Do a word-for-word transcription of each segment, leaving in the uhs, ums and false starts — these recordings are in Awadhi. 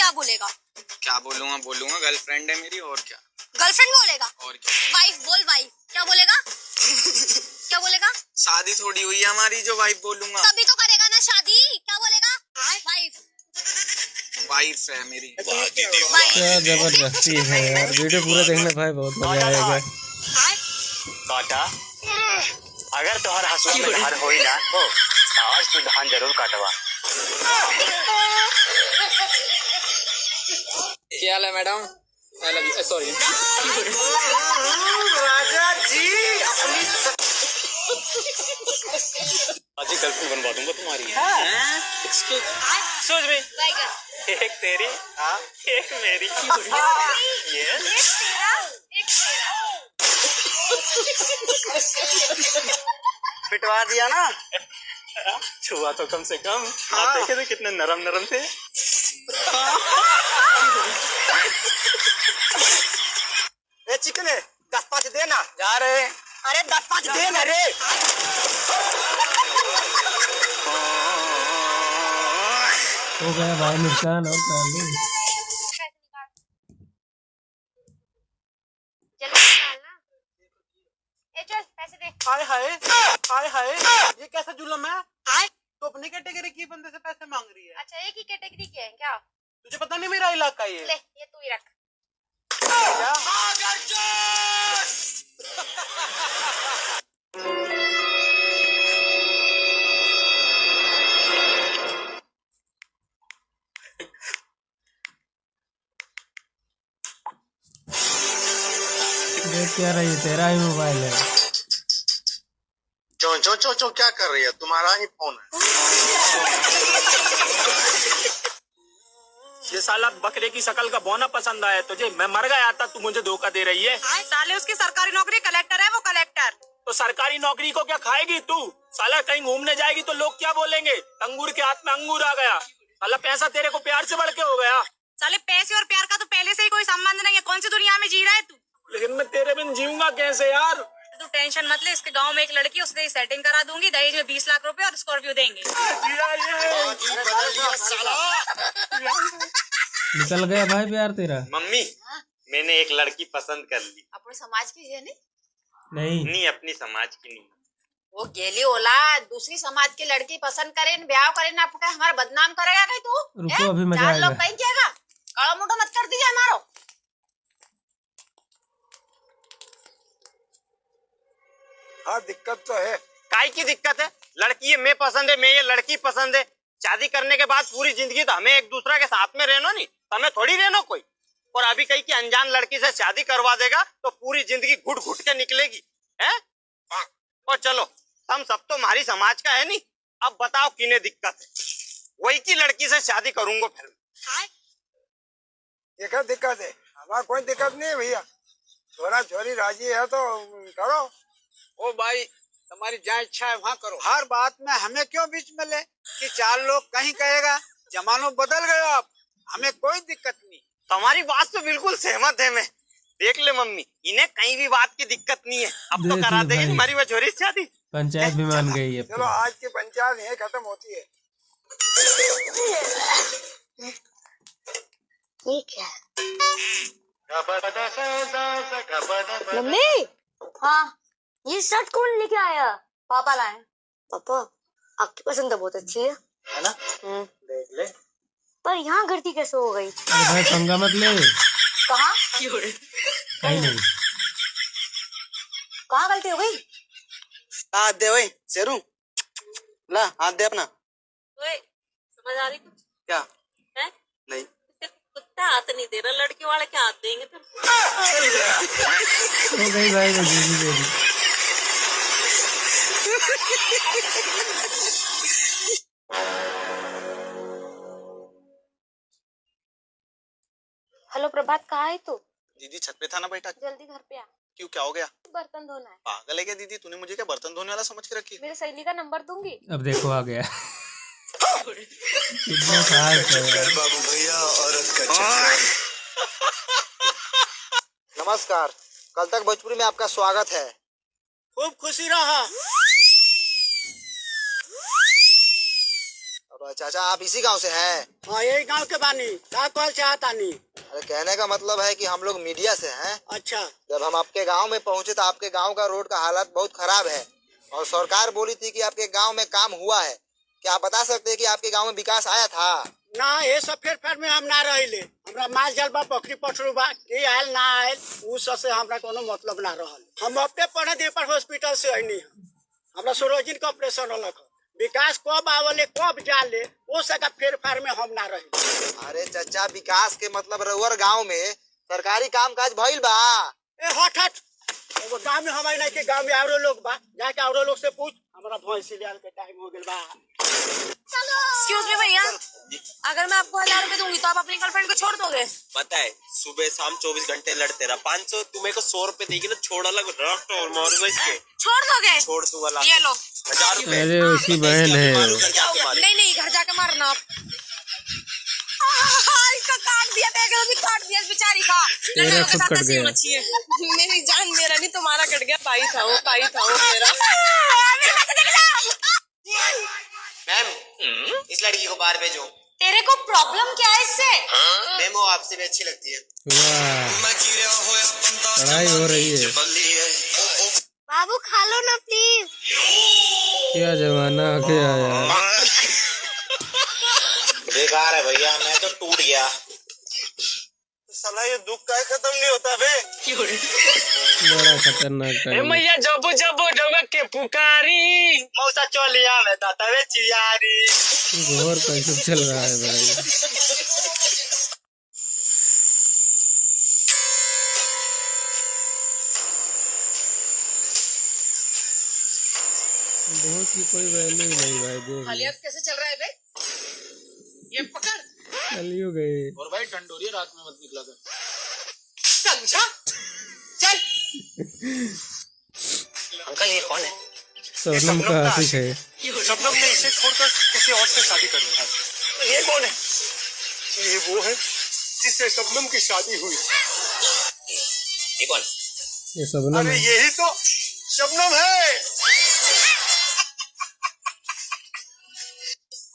क्या बोलेगा? क्या बोलूंगा, बोलूंगा, गर्लफ्रेंड है मेरी, और क्या? गर्लफ्रेंड बोलेगा? और क्या? वाइफ बोल, वाइफ। क्या बोलेगा? क्या बोलेगा? शादी थोड़ी हुई है हमारी जो वाइफ बोलूंगा। तभी तो करेगा ना शादी। क्या बोलेगा? वाइफ। वाइफ है मेरी। वाह, दीदी, वाह। क्या जबरदस्ती है यार, वीडियो पूरा देखना भाई, बहुत मजा आएगा। काटा, अगर तोहर हसुआ में धार होई ना हो, तो आज तू धान जरूर काटवा। क्या हाल है madam? I love you, sorry. राजा जी, अपनी स- आज ही गर्लफ्रेंड बनवा दूंगा तुम्हारी। हाँ। Excuse, excuse me। एक तेरी, हाँ। एक मेरी। Yes। पिटवा दिया ना। छुआ तो कम से कम। हाँ। आप देखे थे कितने नरम नरम थे। ए चिकने, दस पाँच दे ना। जा रहे। अरे दस पाँच दे ना रे। हो गया भाई नुकसान और क्या। जल्दी निकाल ना। ए चल, पैसे दे। हाय हाय, हाय हाय, ये कैसा जुल्म है? आय। तो अपनी कैटेगरी की बंदे से पैसे मांग रही है। अच्छा, एक ही कैटेगरी के हैं क्या? तुझे पता नहीं मेरा इलाका ये? ले, ये तू ही रख। क्या? देख क्या रही, तेरा ही मोबाइल है। चो, चो, चो, चो, क्या कर रही है? तुम्हारा ही फोन है। ये साला बकरे की शकल का बौना पसंद आया तुझे? मैं मर गया था, तू मुझे धोखा दे रही है। साले, उसकी सरकारी नौकरी, कलेक्टर है वो, कलेक्टर। तो सरकारी नौकरी को क्या खाएगी तू? साला, कहीं घूमने जाएगी तो लोग क्या बोलेंगे? अंगूर के हाथ में अंगूर आ गया। साला, पैसा तेरे को प्यार से बढ़ के हो गया। साले, पैसे और प्यार का तो पहले से ही कोई संबंध नहीं है। कौन सी दुनिया में जी रहा है तू? लेकिन मैं तेरे बिन जीऊंगा कैसे यार? तू टेंशन मत ले, इसके गांव में एक लड़की, उससे ही सेटिंग करा दूंगी, दहेज में बीस लाख रुपए और स्कॉर्पियो देंगे। निकल गया भाई प्यार तेरा। मम्मी, मैंने एक लड़की पसंद कर ली। अपने समाज की है नहीं? नहीं। नहीं, अपनी समाज की नहीं। वो गेली ओला, दूसरी समाज की लड़की पसंद करेन, ब्याह करेन, आपका हमारा बदनाम करेगा कहीं तू? रुको, हैं? अभी मजा चार आएगा। लोग कहीं किएगा, कड़ा मुंडो मत कर दीजिए हमारो। हाँ, दिक्कत तो है। काई की दिक्कत है? लड़की ये मैं पसंद है, मैं ये लड़की पसंद है। शादी करने के बाद पूरी जिंदगी तो हमें एक दूसरा के साथ में रहनो नहीं, तो हमें थोड़ी रहनो कोई। और अभी कहीं की अनजान लड़की से शादी करवा देगा तो पूरी जिंदगी घुट घुट के निकलेगी, हैं? और चलो, हम सब तो हमारी समाज का है नहीं। अब बताओ किने दिक्कत है, वही की लड़की से शादी करूंगा फिर। ये क्या दिक्कत है? हमारा कोई दिक्कत नहीं है भैया, छोरा छोरी राजी है तो करो। ओ भाई, तुम्हारी जहाँ इच्छा है वहाँ करो। हर बात में हमें क्यों बीच में ले कि चार लोग कहीं कहेगा, जमानो बदल गयो अब, हमें कोई दिक्कत नहीं। तुम्हारी बात से बिल्कुल सहमत है मैं। देख ले मम्मी, इन्हें कहीं भी बात की दिक्कत नहीं है, अब तो देख करा ले देगी भाई। हमारी वो छोरी से शादी। पंचायत भी मान गई अब चलो, तो। आज की पंचायत यहीं खत्म होती है। ये क्या है? मम्मी। हाँ। ये शर्ट कौन लेके आया? पापा लाए। पापा, आपकी पसंद तो बहुत अच्छी है। है ना? हम्म। देख ले। पर यहाँ गलती कैसे हो गई? अरे भाई, पंगा मत ले। कहाँ? कहीं नहीं। कहाँ गलती हो गई? हाथ दे वही, शेरू। ला, हाथ दे अपना। ओए, समझ आ रही तुझे? क्या? हैं? नहीं। कुत्ता हाथ नहीं दे रहा, लड़के वाले के हाथ देंगे तुम। हो गई भाई, वो जीजी दे दी। हेलो प्रभात, कहाँ है तू? दीदी, छत पे था ना बैठा। जल्दी घर पे आ। क्यों, क्या हो गया? बर्तन धोना है। पागल है क्या दीदी, तूने मुझे क्या बर्तन धोने वाला समझ के रखी? मेरे सहेली का नंबर दूंगी। अब देखो, आ गया। कितना फास्ट है यार। बाबू भैया, औरत का चक्कर। नमस्कार, कल तक भोजपुरी में आपका स्वागत है। खूब खुशी रहा। चाचा, आप इसी गांव से हैं? हाँ, यही गांव के बानी। का कहल चाहतानी? अरे, कहने का मतलब है कि हम लोग मीडिया से हैं। अच्छा। जब हम आपके गांव में पहुंचे तो आपके गांव का रोड का हालत बहुत खराब है और सरकार बोली थी कि आपके गांव में काम हुआ है। क्या आप बता सकते हैं कि आपके गांव में विकास आया था? ना, ये सब फेरफार में हम ना रहिले। हमरा माल जाल बा, बकरी पठरू बा, के आयल ना आयल, उ सब से हमरा कोनो मतलब ना रहल। हम अपने पढ़े दे पर हॉस्पिटल से अइनी है। हमरा सरोजिन के ऑपरेशन रहलक ह। विकास कब आवले, कब जाले, वो सब का फेरफार में हम ना रहिले। अरे चाचा, विकास के मतलब रउर गांव में सरकारी काम काज भइल बा? ए, हट, हट। एगो गांव में हमारे नहीं के, गांव में औरो लोग बा, जाके औरो लोग से पूछ। हमारा भैंसी ले आल के टाइम हो गेल बा। Excuse me भैया, अगर मैं आपको हजार रुपए दूंगी तो आप अपनी गर्लफ्रेंड को छोड़ दोगे? पता है, सुबह शाम चौबीस घंटे लड़ते रहा। पाँच सौ, तू मेरे को सौ रुपए देगी ना, छोड़ अलग रट और मारूंगा इसके। छोड़ दोगे? छोड़ दूंगा, ला। ये लो। हजार रुपए। अरे, उसकी बहन है। मारूंगा, घर जाके मारूंगा। नहीं, नहीं, घर जाके मारना आप। इसका काट दिया, देख लो, भी काट दिया बेचारी का। तेरा सब कट गया। मेरी जान, मेरा नहीं, तुम्हारा कट गया। पाई था वो, पाई था वो मेरा। मैम, इस लड़की को बाहर भेजो। तेरे को प्रॉब्लम क्या है इससे? मैम, वो आपसे भी अच्छी लगती है। वाह, पढ़ाई हो रही है। बाबू, खा लो ना प्लीज। क्या जमाना आ गया यार। बेकार है भैया, मैं तो टूट गया। साला, ये दुख काहे खत्म नहीं होता बे? बड़ा खतरनाक ए टाइम। मैया, जबो जबो रउआ के पुकारी। मौसा चलिया में दाता वे चियारी। घर कैसे चल रहा है भाई? बहुत की कोई वैल्यू ही नहीं भाई, देख लो। हालियत कैसे चल रहा है बे? ये पकड़। कलयुग है। और भाई, ठंडोरी रात में मत निकला कर। समझा? चल। अंकल, ये कौन है? शबनम का आशिक है। शबनम ने इसे छोड़कर किसी और से शादी कर ली। ये कौन है? ये वो है जिससे शबनम की शादी हुई। ये कौन? ये शबनम है। यही तो शबनम है।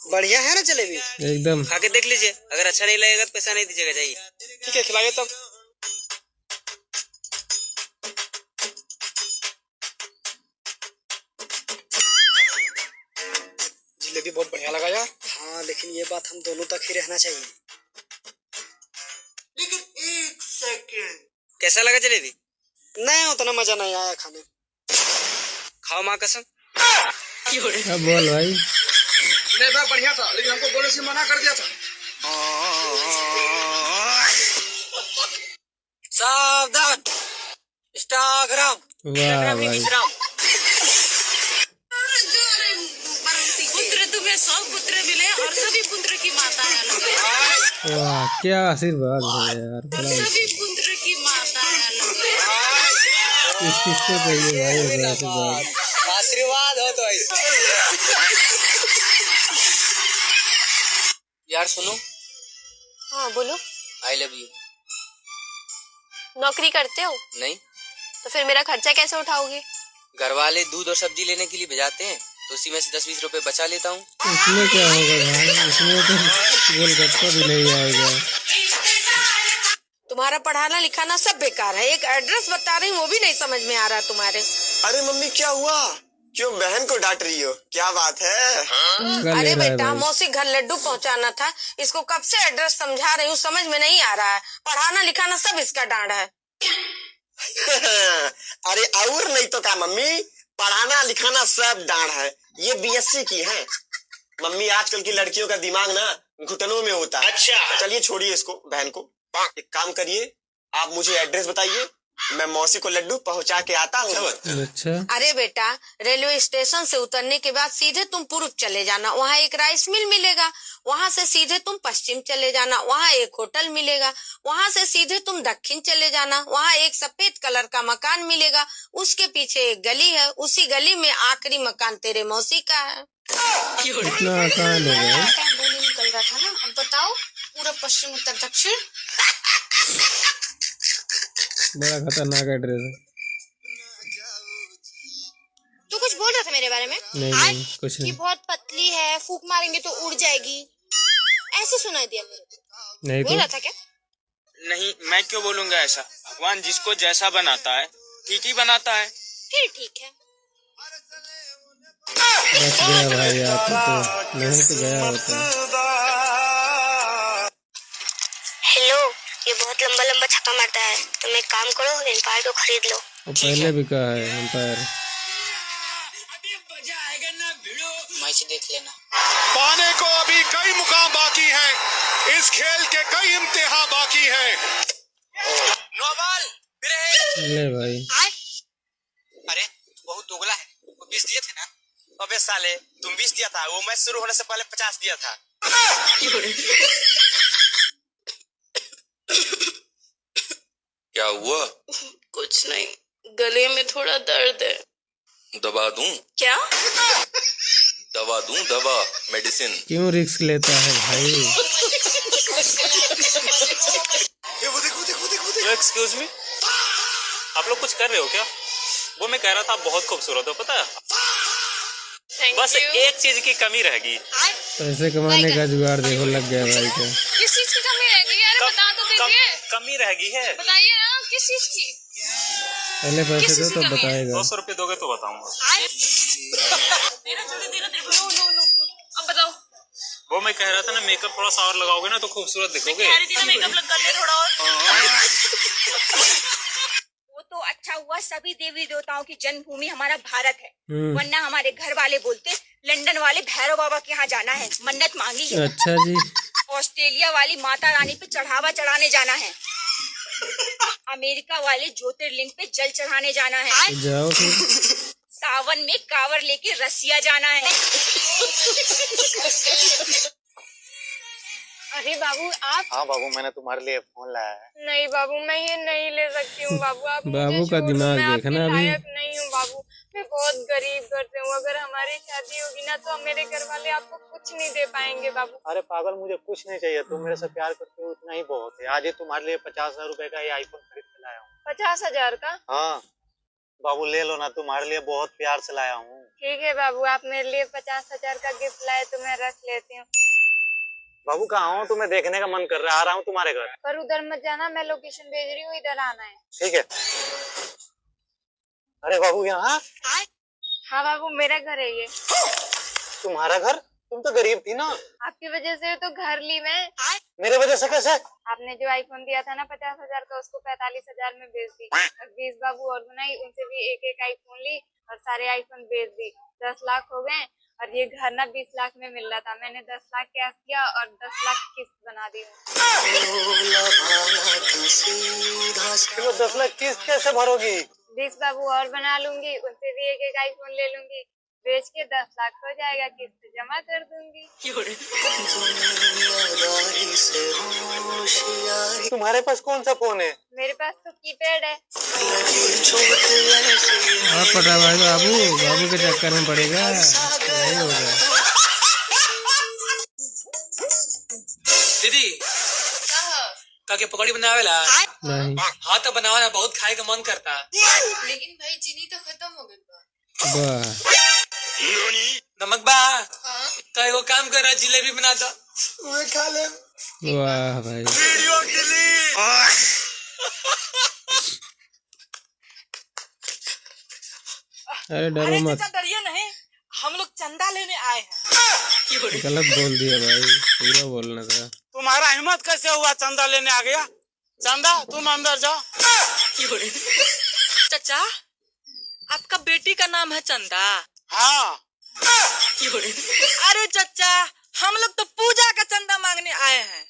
बढ़िया है ना जलेबी? एकदम। खा के देख लीजिए, अगर अच्छा नहीं लगेगा तो पैसा नहीं दीजिएगा, जाइए। ठीक है, खिलाइए तब। जलेबी बहुत बढ़िया लगा यार। हाँ, लेकिन ये बात हम दोनों तक ही रहना चाहिए। लेकिन एक सेकंड। कैसा लगा जलेबी? नहीं, उतना मजा नहीं आया खाने। खाओ माँ कसम। अब बोल भाई। नहीं भाई, बढ़िया था, लेकिन हमको बोलने से मना कर दिया था। सावधान, Instagram। वाह भाई। पुत्र तुम्हें सौ पुत्र मिले और सभी पुत्र की माता है। वाह, क्या आशीर्वाद है यार, बड़ा। सभी पुत्र की माता है। किस किस को चाहिए भाई ऐसा आशीर्वाद? आशीर्वाद हो तो ऐसे। यार सुनो। हाँ, बोलो। I love you। नौकरी करते हो? नहीं। तो फिर मेरा खर्चा कैसे उठाओगे? घर वाले दूध और सब्जी लेने के लिए भेजाते हैं, तो उसी में से दस बीस रुपए बचा लेता हूँ। इसमें क्या होगा भाई, इसमें तो गोलगप्पा भी नहीं आएगा। तुम्हारा पढ़ाना लिखाना सब बेकार है, एक एड्रेस बता रही हूँ, वो भी नहीं समझ में आ रहा तुम्हारे। अरे मम्मी, क्या हुआ? क्यों बहन को डांट रही हो? क्या बात है? पागल अरे है बेटा, भाई। मौसी घर लड्डू पहुंचाना था, इसको कब से एड्रेस समझा रही हूँ, समझ में नहीं आ रहा है। पढ़ाना लिखाना सब इसका डांड है। अरे और नहीं तो क्या मम्मी, पढ़ाना लिखाना सब डांड है। ये बीएससी की है मम्मी। आजकल की लड़कियों का दिमाग ना घुटनों में होता है। अच्छा। चलिए छोड़िए इसको, बहन को। एक काम करिए, आप मुझे एड्रेस बताइए, मैं मौसी को लड्डू पहुंचा के आता हूँ। अच्छा। अरे बेटा, रेलवे स्टेशन से उतरने के बाद सीधे तुम पूर्व चले जाना, वहाँ एक राइस मिल मिलेगा, वहाँ से सीधे तुम पश्चिम चले जाना, वहाँ एक होटल मिलेगा, वहाँ से सीधे तुम दक्षिण चले जाना, वहाँ एक सफेद कलर का मकान मिलेगा, उसके पीछे एक गली है, उसी गली में आखिरी मकान तेरे मौसी का है। इतना आसान हो गया। आटा बूंदी निकल रहा था ना, अब बताओ पूरा पश्चिम उत्तर दक्षिण। बड़ा खतरनाक एड्रेस है। तू कुछ बोल रहा था? मेरे बारे में? नहीं, आज नहीं, कुछ कि नहीं। बहुत पतली है, फूंक मारेंगे तो उड़ जाएगी, ऐसे सुनाई दिया मेरे को। नहीं बोल तो। रहा था क्या? नहीं, मैं क्यों बोलूंगा ऐसा? भगवान जिसको जैसा बनाता है, ठीक ही बनाता है। फिर ठीक है। बस गया भाई, आप तो नहीं तो गया होता। हेलो, ये बहुत लंबा लंबा छक्का मारता है, तुम एक काम करो, एम्पायर को खरीद लो। वो ठीक पहले है। बिका है एम्पायर। मैच देख लेना। पाने को अभी कई मुकाम बाकी हैं, इस खेल के कई इम्तिहान बाकी हैं। No ball, break. ले भाई। अरे, तू बहुत दोगला है। वो बीस दिए थे ना? अबे साले, तुम बीस दिया था, वो मैच शुरू होने से पहले पचास दिया था। क्या हुआ? कुछ नहीं, गले में थोड़ा दर्द है। दवा दूं? क्या? दवा दूं, दवा, मेडिसिन। क्यों रिस्क लेता है भाई? एक्सक्यूज मी, आप लोग कुछ कर रहे हो क्या? वो मैं कह रहा था, आप बहुत खूबसूरत हो, पता है? Thank बस you। एक चीज की कमी रहेगी। पैसे कमाने का जुगाड़ देखो, लग गया भाई का। किस चीज की कमी रहेगी? अरे, कम-, बता तो कम-, दीजिए। कमी रहेगी है। बताइए ना, किस चीज की? पहले पैसे किस दो, चीज की तब कमी है? बताएगा। दो सौ रुपये दोगे तो बताऊंगा। आए? दे रहा, जल्दी दे रहा, तेरे को। लो, लो, लो, लो। अब बताओ। वो मैं कह रहा था ना, मेकअप थोड़ा सा और लगाओगे ना, तो खूबसूरत दिखोगे। कह रही थी ना, मेकअप लग, कर ले थोड़ा और। वो तो अच्छा हुआ, सभी देवी देवताओं की जन्मभूमि हमारा भारत है, हम्म। वरना हमारे घर वाले बोलते, लंदन वाले भैरव बाबा के यहाँ जाना है, मन्नत मांगी है। अच्छा जी। ऑस्ट्रेलिया वाली माता रानी पे चढ़ावा चढ़ाने जाना है। अमेरिका वाले ज्योतिर्लिंग पे जल चढ़ाने जाना है। तो जाओ फिर। सावन में कांवर लेके रसिया जाना है। अरे बाबू, आप? हाँ बाबू, मैंने तुम्हारे लिए फोन लाया है। नहीं बाबू, मैं ये नहीं ले सकती हूँ बाबू। आप मुझे बाबू का छोड़ दो, दिमाग मैं देखना आपके अभी। लायक नहीं हूँ बाबू। मैं बहुत गरीब घर से हूँ। अगर हमारी शादी होगी ना, तो मेरे घर वाले आपको कुछ नहीं दे पाएंगे बाबू। अरे पागल, मुझे कुछ नहीं चाहिए। तुम मेरे से प्यार करते हो, इतना ही बहुत है। आज ही तुम्हारे लिए पचास हजार रुपए का ये आईफोन खरीद के लाया हूँ। पचास हजार का? हाँ। बाबू, ले लो ना, तुम्हारे लिए बहुत प्यार से लाया हूँ। ठीक है बाबू, आप मेरे लिए पचास हजार का गिफ्ट लाए तो मैं रख लेती हूँ। बाबू, कहाँ हो? तुम्हें देखने का मन कर रहा है, आ रहा हूँ तुम्हारे घर। पर उधर मत जाना, मैं लोकेशन भेज रही हूँ, इधर आना है। ठीक है। अरे बाबू, यहाँ? हाँ बाबू, मेरा घर है ये। तुम्हारा घर? तुम तो गरीब थी ना। आपकी वजह से तो घर ली मैं। मेरे वजह से कैसे? आपने जो आईफोन दिया था ना पचास हजार का, उसको पैंतालीस हजार में बेच दी। और बीस बाबू और बनाई, उनसे भी एक एक आईफोन ली और सारे आईफोन बेच दी। दस लाख हो गए और ये घर ना बीस लाख में मिल रहा था, मैंने दस लाख कैश दिया और दस लाख किस्त बना दी। तो दस लाख किस्त कैसे भरोगी? बीस बाबू और बना लूंगी, उनसे भी एक एक आईफोन ले लूंगी। बेच के दस लाख हो जाएगा, किस्त जमा कर दूंगी। तुम्हारे पास कौन सा फोन है? मेरे पास तो कीपैड है। और पटा भाई बाबू, बाबू के चक्कर में पड़ेगा, नहीं होगा। दीदी, का के पकौड़ी बनावेला? नहीं। हाँ, तो बनावा ना, बहुत खाए का मन करता। लेकिन भाई, चीनी तो खत्म हो गइल बा। वाह। नमक बा? हाँ। तो एगो काम कर, जिलेबी बना दो। मैं खा ले। वाह भाई। अरे डरो अरे मत। चाचा, डरिए नहीं, हम लोग चंदा लेने आए हैं। गलत बोल दिया भाई, पूरा बोलना था। तुम्हारा हिम्मत कैसे हुआ चंदा लेने आ गया? चंदा, तुम अंदर जाओ। चाचा, आपका बेटी का नाम है चंदा? हाँ। अरे चचा, हम लोग तो पूजा का चंदा मांगने आए हैं।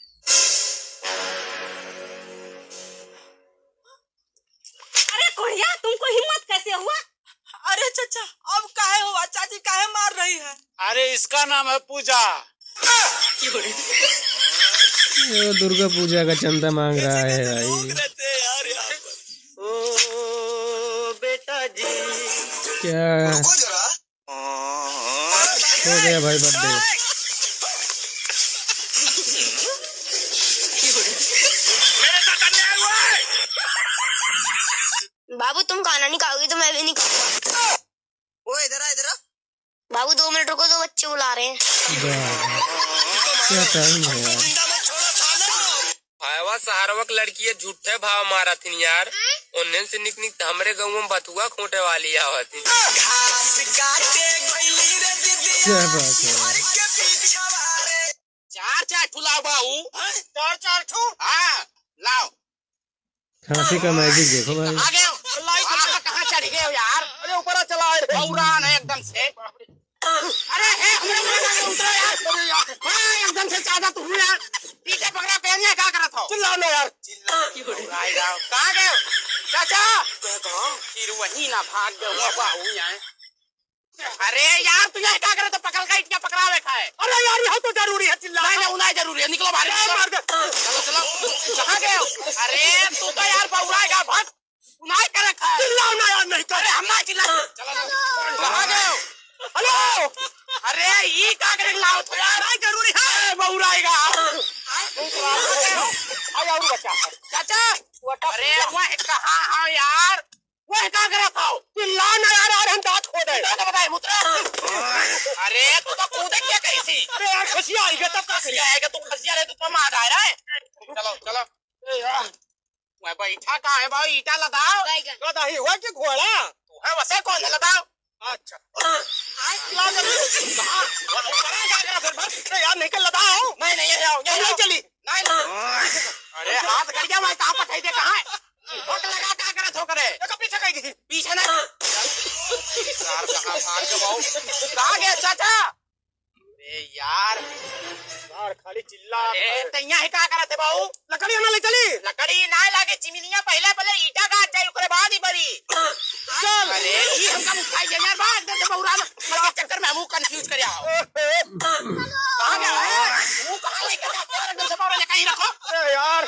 अरे कोढ़िया, तुमको हिम्मत कैसे हुआ? अरे चचा, अब काहे हुआ? चाची काहे मार रही है? अरे इसका नाम है पूजा। ये दुर्गा पूजा का चंदा मांग रहा है भाई। ओ बेटा जी। क्या? रुको जरा। हो गया भाई बर्थडे। मेरे साथ अन्याय हुआ है। बाबू, तुम खाना नहीं खाओगे तो मैं भी नहीं खाऊंगा। ओ, इधर आ, इधर आ। बाबू, दो मिनट रुको, दो बच्चे बुला रहे हैं। वाह, क्या टाइम है यार। भाईवा, शहरवा के लड़की है, झूठे भाव मारा थी यार। उन्हें से निक निक तो हमरे गाँव में बथुआ खोटे वाली आवत थी। घास काटे गइली रे दीदी, क्या बात है यार। घर के पीछे वाले। चार चार ठुला बाऊ। हैं? चार चार ठो? हाँ, लाओ। खांसी का मैजिक देखो भाई। कहाँ गए हो? लाइट कहाँ, कहाँ चढ़ गए हो यार? अरे ऊपर चला आए रे। बौरान है एकदम से। अरे हे, हमरे ऊपर आ गए, उतरो यार। अरे यार। हाँ, एकदम से ज्यादा तुम यार। पीछे पकड़ा पहन लिया, क्या करत हो? चिल्लाओ ना यार। चिल्ला। बौराए जाओ। कहाँ गए हो? चाचा। फिर वहीं ना भाग गए, हुआ बाऊ यहाँ। अरे यार, तू यहाँ का करे तो पकड़ का इटिया पकड़ावे का है। अरे यार, यह तो जरूरी है, चिल्ला। नहीं, नहीं, नहीं जरूरी है, निकलो बाहर, ए, निकलो। मार दे। चलो, चलो, कहाँ गए हो? अरे, तू तो यार बौराएगा, भाग। तू नहीं करे का है। चिल्लाओ ना यार, नहीं कर। अरे, हम ना चिल्ला। चलो, चलो। कहाँ गए हो? हेलो। अरे, ये का करे लाओ तो यार। नहीं जरूरी है। ए, बौराएगा। कहाँ गए हो? अरे, और बचा है। चाचा, अरे, वह कहाँ है यार? वह का करत हो? चिल्ला ना यार, यार हम दांत खो दे। दांत बताए, मुतरा। अरे, तू तो कूदे क्या कहीं सी? अरे यार, खसिया आएगा तब का खसिया करी? आएगा, तू खसिया रहे तो तुम आ जा रहा है। चलो, चलो। ए यार। वह बैठा का है भाई, ईटा लदाओ। गदा ही हुआ कि घोड़ा? तू है वैसे कौन है लदाओ? अच्छा। ला जल्दी। कहाँ? वो ऊपर आ, क्या करा फिर बस? अरे यार, नहीं कर लदाओ। नहीं, नहीं, ये आओ, ये नहीं आओ। चली। नहीं, नहीं। अरे हाथ गड़ गया, मैं कहाँ पठाई दे, कहाँ है? होट लगा का करत हो करे? देखो पीछे कहीं गई। पीछे ना। यार कहाँ भाग गए बाऊ? कहाँ गए चाचा? अरे यार। यार खाली चिल्ला। ए, तैया है का करत है बाऊ? लकड़ी ना ले चली। लकड़ी ना लागे चिमिनिया पहले पहले ईटा गाड़ जाए ओकरे बाद ही बरी। चल। अरे ई हमका उठाई दे यार बात दे बौरा ना। मगर चक्कर में हमू कंफ्यूज कर आओ। कहाँ गया है? वो कहाँ लेके जाते हो? एकदम से बौरा ले कहीं रखो। ए यार।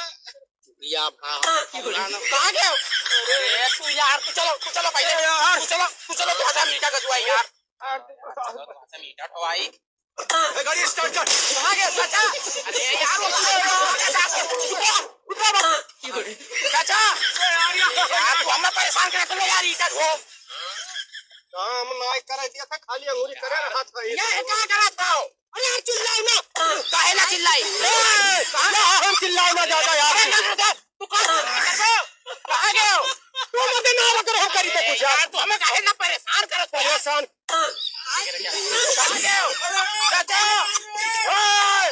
चुड़िया भा, कहाँ गए हो? अरे, तू यार, तू चलो, तू चलो पहले। अरे यार। तू चलो, तू चलो, तू हटा मीठा गजवाई यार। चलो, तू हटा मीठा ठवाई। ए, गाड़ी स्टार्ट कर। कहाँ गए, चाचा? अरे यार, वो कहाँ गए? उतरा, उतरा बाबा। चाचा, अरे यार, यार। यार, तू हमें परेशान करे, तू यार, ईटा ढो। काम ना करे दिया था, खाली अंगूरी करे रहा था ये। ये क्या करा था? अरे यार, चिल्लाओ ना। काहे ना चिल्लाई? ए, कहाँ ना हम चिल्लाओ ना ज्यादा यार। अरे ना, ना, ना, तू कहाँ, कहाँ गए हो? तू मत ना रख रहा करी तो कुछ यार। यार, तू हमें काहे ना परेशान करत हो? परेशान। कहाँ गए हो? चाचा। ओए।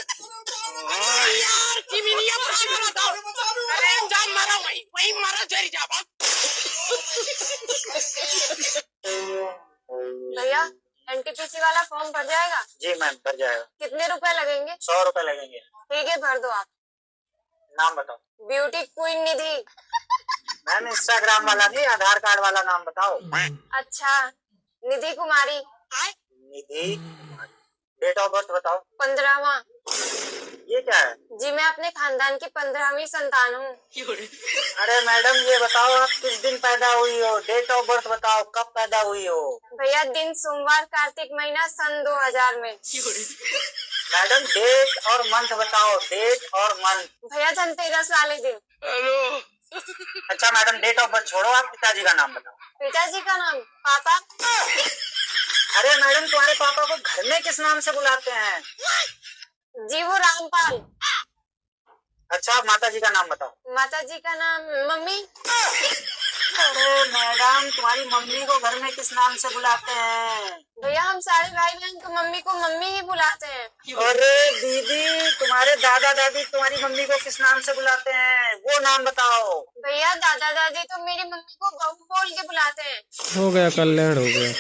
अरे यार, चिमिनिया पकड़ रहा था। अरे जान मारा वही, वही मारा जरी जा बाप। भैया, एनटीपीसी वाला फॉर्म भर जाएगा? जी मैम, भर जाएगा। कितने रुपए लगेंगे? सौ रुपए लगेंगे। ठीक है, भर दो आप। नाम बताओ। ब्यूटी क्वीन निधि। मैम, इंस्टाग्राम वाला नहीं, आधार कार्ड वाला नाम बताओ। अच्छा, निधि कुमारी। निधि कुमारी। डेट ऑफ बर्थ बताओ। पंद्रहवाँ। ये क्या है? जी, मैं अपने खानदान की पंद्रहवीं संतान हूँ। अरे मैडम, ये बताओ आप किस दिन पैदा हुई हो, डेट ऑफ बर्थ बताओ, कब पैदा हुई हो? भैया, दिन सोमवार, कार्तिक महीना, सन दो हजार में। मैडम, डेट और मंथ बताओ, डेट और मंथ। भैया, धनतेरस वाले दिन। हेलो। अच्छा मैडम, डेट ऑफ बर्थ छोड़ो, आप पिताजी का नाम बताओ। पिताजी का नाम? पापा। अरे मैडम, तुम्हारे पापा को घर में किस नाम से बुलाते हैं? जी, वो रामपाल। अच्छा, माता जी का नाम बताओ। माता जी का नाम मम्मी। अरे मैडम, तुम्हारी मम्मी को घर में किस नाम से बुलाते हैं? भैया, हम सारे भाई बहन तो मम्मी को मम्मी ही बुलाते हैं। अरे दीदी, तुम्हारे दादा दादी तुम्हारी मम्मी को किस नाम से बुलाते हैं, वो नाम बताओ। भैया, दादा दादी तो मेरी मम्मी को बहू बोल के बुलाते हैं। हो गया, कल्याण हो गया।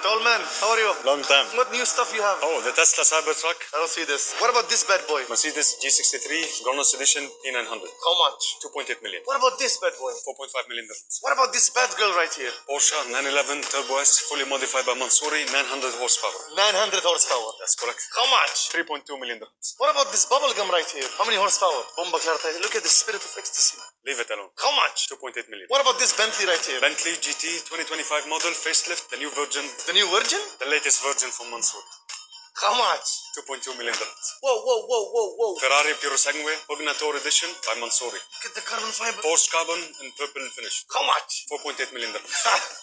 Tall man, how are you? Long time. What new stuff you have? Oh, the Tesla Cybertruck. I don't see this. What about this bad boy? Mercedes G sixty-three, Kronos Edition, P nine hundred. How much? Two point eight million. What about this bad boy? Four point five million dirhams. What about this bad girl right here? Porsche nine eleven Turbo S, fully modified by Mansouri, nine hundred horsepower. Nine hundred horsepower. That's correct. How much? Three point two million dirhams. What about this bubble gum right here? How many horsepower? Bomba klar hai. Look at the Spirit of Ecstasy. Leave it alone. How much? Two point eight million. What about this Bentley right here? Bentley G T twenty twenty-five model, facelift, the new version. The new version? The latest version from Mansouri. How much? Two point two million dirhams. Whoa, whoa, whoa, whoa, whoa. Ferrari Turismo Pugnator Edition by Mansory. Look at the carbon fiber. Forged carbon in purple finish. How much? Four point eight million dirhams.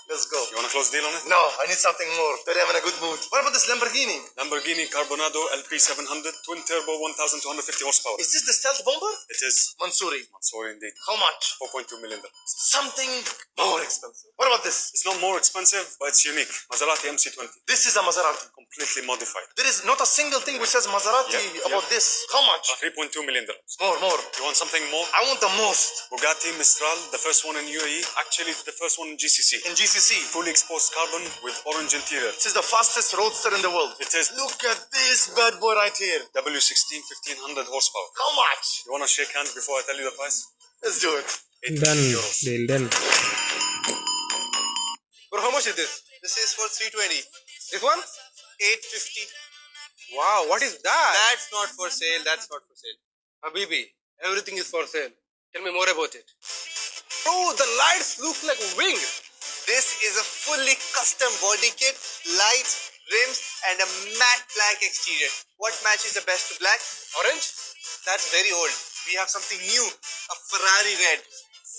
Let's go. You wanna close deal on it? No, I need something more. Today I'm in a good mood. What about this Lamborghini? Lamborghini Carbonado L P seven hundred, twin turbo, one thousand two hundred fifty horsepower. Is this the stealth bomber? It is. Mansory. Mansory indeed. How much? Four point two million dirhams. Something more expensive. What about this? It's not more expensive, but it's unique. Maserati M C twenty. This is a Maserati. Completely modified. There is not a single thing which says Maserati about this. How much? Three point two million dirhams. More, more. You want something more? I want the most. Bugatti Mistral, the first one in U A E. Actually, it's the first one in G C C. In G C C. Fully exposed carbon with orange interior. This is the fastest roadster in the world. It is. Look at this bad boy right here. W sixteen, fifteen hundred horsepower. How much? You wanna shake hands before I tell you the price? Let's do it. Done. Deal done. Bro, how much is this? This is for three twenty. This one? Eight fifty. Wow, what is that? That's not for sale. That's not for sale. Habibi, everything is for sale. Tell me more about it. Bro, the lights look like wings. This is a fully custom body kit, lights, rims, and a matte black exterior. What matches the best to black? Orange? That's very old. We have something new. A Ferrari red.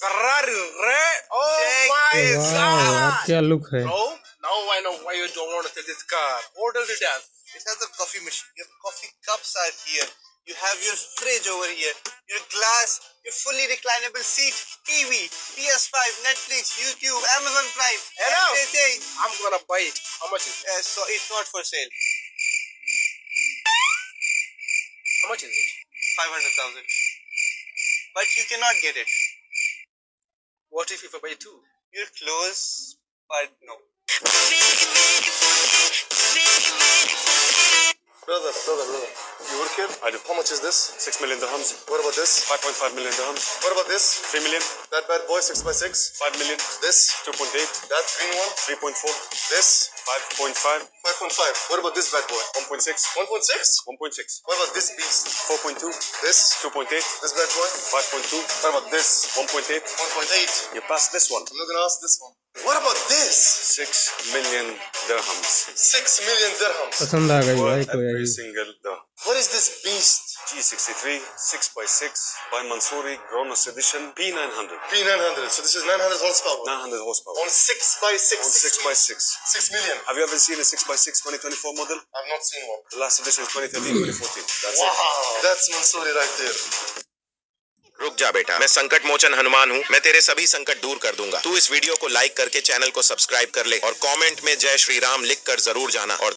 Ferrari red? Oh my God! Wow, क्या लुक है। Bro, now I know why you don't want to sell this car. What does it have? It has a coffee machine. Your coffee cups are here. You have your fridge over here. Your glass, your fully reclinable seat, T V, P S five, Netflix, YouTube, Amazon Prime, everything. I'm gonna buy it. How much is it? Uh, so it's not for sale. How much is it? Five hundred thousand. But you cannot get it. What if, if I buy two? You're close, but no. Brother, brother, brother. You work here? I do. How much is this? Six million dirhams. What about this? Five point five million dirhams. What about this? Three million. That bad boy, six by six. Five million. This? Two point eight. That green one? Three point four. This? Five point five. Five point five. What about this bad boy? One point six. One point six? One point six. What about this beast? Four point two. This? Two point eight. This bad boy? Five point two. What about this? One point eight. One point eight. You passed this one. I'm not gonna ask this one. What about this? Six million dirhams. Six million dirhams. पसंद आ गई भाई, कोई every single dirham. What is this beast? G sixty-three, six by six, by Mansory, Kronos Edition, P nine hundred. P nine hundred. So this is nine hundred horsepower. Nine hundred horsepower. On six by six. On six by six. Six million. Have you ever seen a six by six twenty twenty-four model? I've not seen one. The last edition is twenty thirteen, twenty fourteen. That's it. Wow. That's Mansory right there. रुक जा बेटा, मैं संकट मोचन हनुमान हूँ, मैं तेरे सभी संकट दूर कर दूंगा। तू इस वीडियो को लाइक करके चैनल को सब्सक्राइब कर ले और कमेंट में जय श्री राम लिख कर जरूर जाना और